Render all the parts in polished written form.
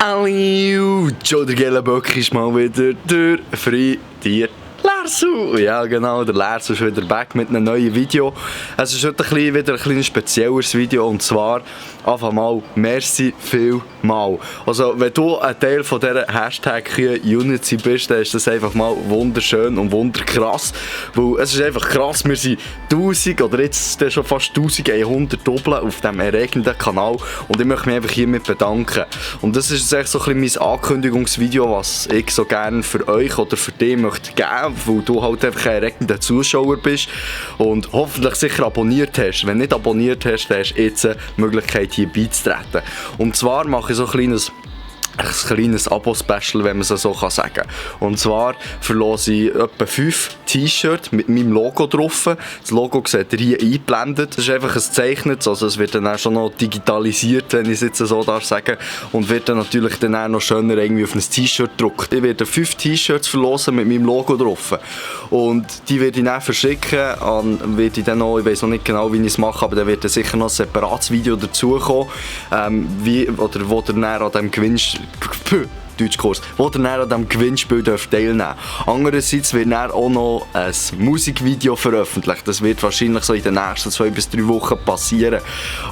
Hallo, Joe der Gellenböck ist mal wieder der Freidier Lersu. Ja genau, der Lersu ist wieder back mit einem neuen Video. Es ist heute wieder ein kleines spezielleres Video und zwar einfach mal merci vielmal. Also wenn du ein Teil von dieser Hashtag-Unity bist, dann ist das einfach mal wunderschön und wunderkrass. Weil es ist einfach krass, wir sind 1000 oder jetzt schon fast 1100 Doppel auf diesem erregenden Kanal und ich möchte mich einfach hiermit bedanken. Und das ist jetzt so ein bisschen mein Ankündigungsvideo, was ich so gerne für euch oder für dich möchte geben, weil du halt einfach ein erregender Zuschauer bist und hoffentlich sicher abonniert hast. Wenn du nicht abonniert hast, dann hast du jetzt die Möglichkeit hier beizutreten. Und zwar mache ich so ein kleines Abo-Special, wenn man es so sagen kann. Und zwar verlose ich etwa 5 T-Shirts mit meinem Logo drauf. Das Logo seht ihr hier eingeblendet. Das ist einfach ein Zeichnet, also es wird dann auch schon noch digitalisiert, wenn ich es jetzt so sagen. Und wird dann natürlich dann auch noch schöner irgendwie auf ein T-Shirt gedruckt. Ich werde 5 T-Shirts verlosen mit meinem Logo drauf. Und die werde ich dann verschicken werde ich dann noch, ich weiß noch nicht genau, wie ich es mache, aber dann wird dann sicher noch ein separates Video dazukommen, wo ihr dann an diesem Deutschkurs, wo ihr dann an diesem Gewinnspiel teilnehmen dürft. Andererseits wird dann auch noch ein Musikvideo veröffentlicht. Das wird wahrscheinlich so in den nächsten 2 bis 3 Wochen passieren.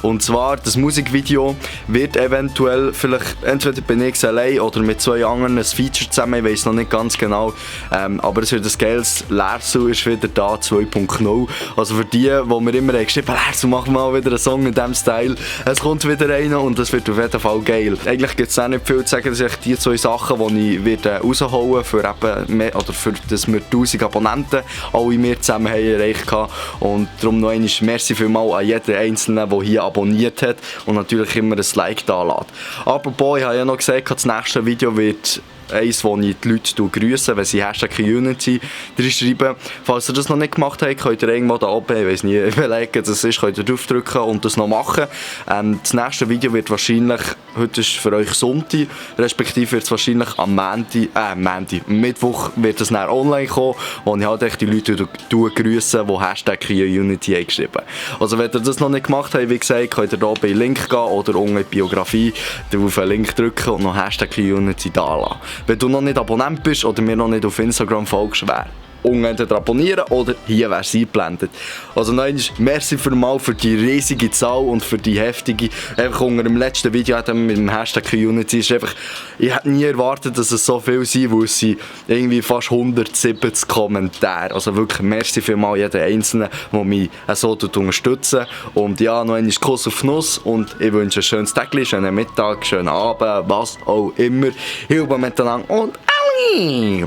Und zwar, das Musikvideo wird eventuell, vielleicht entweder bin ich allein oder mit 2 anderen ein Feature zusammen, ich weiß noch nicht ganz genau. Aber es wird ein geiles Lersu ist wieder da, 2.0. Also für die mir immer geschrieben haben, Lersu, mach mal wieder einen Song in diesem Style. Es kommt wieder einer und das wird auf jeden Fall geil. Eigentlich gibt es auch nicht viel zu sagen, dass ich die 2 Sachen, die ich rausholen für dass wir 1000 Abonnenten alle wir zusammen haben erreicht haben. Und darum noch einmal merci vielmals an jeden Einzelnen, der hier abonniert hat und natürlich immer ein Like da lässt. Apropos, ich habe ja noch gesagt, das nächste Video wird eins, wo ich die Leute grüße, wenn sie #Unity schreiben. Falls ihr das noch nicht gemacht habt, könnt ihr irgendwo da oben, ich weiß nicht, welches das ist, könnt ihr draufdrücken und das noch machen. Das nächste Video wird wahrscheinlich, heute ist für euch Sonntag, respektive wird es wahrscheinlich am Mittwoch wird es dann online kommen, wo ich halt echt die Leute grüße, die #Unity haben geschrieben. Also wenn ihr das noch nicht gemacht habt, wie gesagt, könnt ihr da oben in den Link gehen oder unten in die Biografie auf den Link drücken und noch #Unity da lassen. Wenn du noch nicht Abonnent bist oder mir noch nicht auf Instagram folgst, wäre entweder abonnieren oder hier wäre es eingeblendet. Also nein, merci für die riesige Zahl und für die heftige. Einfach unter dem letzten Video mit dem #Unity ist einfach, ich hätte nie erwartet, dass es so viel sind, weil es sind irgendwie fast 170 Kommentare. Also wirklich merci vielmals jeden Einzelnen, der mich so unterstützt. Und ja, noch einmal Kuss auf Nuss und ich wünsche ein schönes Tag, schönen Mittag, schönen Abend, was auch immer. Hilfe miteinander und Aui!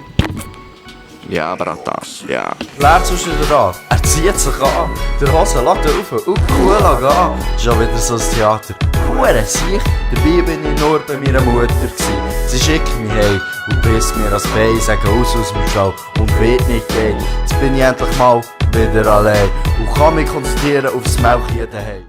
Ja, Bratan, ja. Lerzu ist wieder da. Er zieht sich an. Der Hose lässt er rauf und cool gehen. Schon wieder so ein Theater. Hure sich. Dabei bin ich nur bei meiner Mutter gewesen. Sie schickt mich heim und bisst mir ans Bein, sagt aus dem Stall und wird nicht gehen. Jetzt bin ich endlich mal wieder allein und kann mich konzentrieren auf das Melkchen daheim.